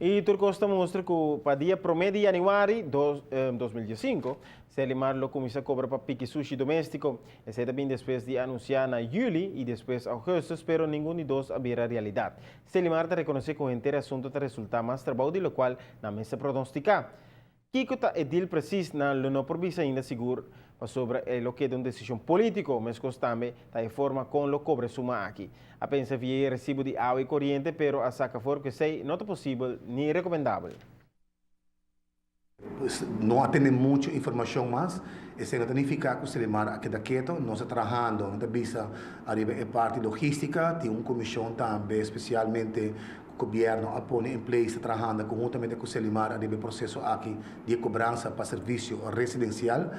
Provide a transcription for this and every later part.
I tur kos ta mustra ku pa dia promé di yanüari 2015, Serlimar lo kuminsá kobra pa piki sushi doméstiko. Esei ta bin despues di a anunsiá na yüli i despues ougùstùs, pero ningun di dos a bira realidat. Serlimar ta rekonosé ku henter e asuntu ta resultá mas trabou di lokual nan mester pronostiká. Kiko ta e deal presis nan lo no por bisa ainda sigur pasobra e lo keda un desishon polítiko, meskos tambe ta e forma kon lo kobra e suma aki. A pensa via e resibo di awa i koriente pero a saka for ku esei no ta posibel ni rekomendabel. Pues no a tene mucho informacion mas. Esei no ta nifica cu Selimar a keda keto. Nos ta trahando, no ta bisa ariba e parti logistica. Tin un comision tambe specialmente cu gobierno a pone in place ta trahando conhuntamente cu Selimar ariba e proceso aki di e cobransa pa servicio residencial.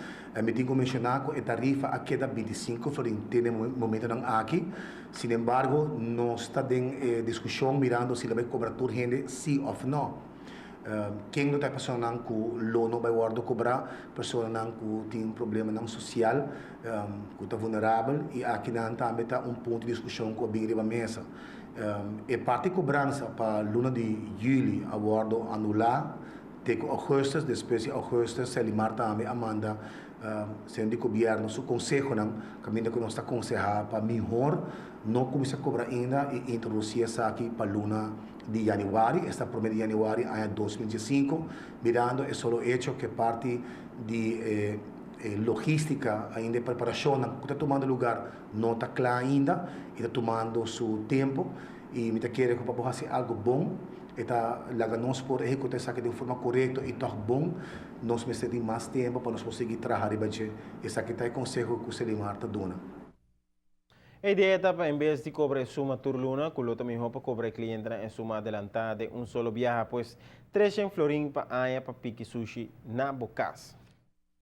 Mi tin cu menciona cu e tarifa a keda 25 florin te na e momentonan aki. Sinembargo nos ta den e discusion mirando si lo bay cobra tur hende si of no. Ken lo ta e personanan ku lo no bai wòrdu kobrá? Personanan ku tin problemanan sosial, ku ta vulnerabel i akinan tambe ta un punto di diskushon ku a bin riba mesa. E parti kobransa pa luna di yüli a wòrdu anulá te ku ougùstùs. Despues di ougùstùs Selimar tambe a manda señor di gobièrnu su konsehonan kaminda ku nos ta konsehá pa mihor no kuminsá kobra ainda i introdusí esaki pa luna di yanüari, esta promé di yanüari aña 2015, mirando e solo hecho ku e parti di e logístika ainda e preparashonnan ku ta tumando lugar no ta kla ainda i ta tumando su tempu i mi ta kere ku pa bo hasi algu bon e ta laga nos por ehekutá esaki den forma korekto i tòg bon nos mester di mas tempu pa nos por sigui traha riba dje. Esaki ta e konseho ku Selimar ta duna. E idea ta pa en bes di kobra e suma tur luna, ku lo ta mihó pa kobra e klientenan e suma adelantá den un solo biaha, pues 300 florin pa aña pa piki sushi na bo kas.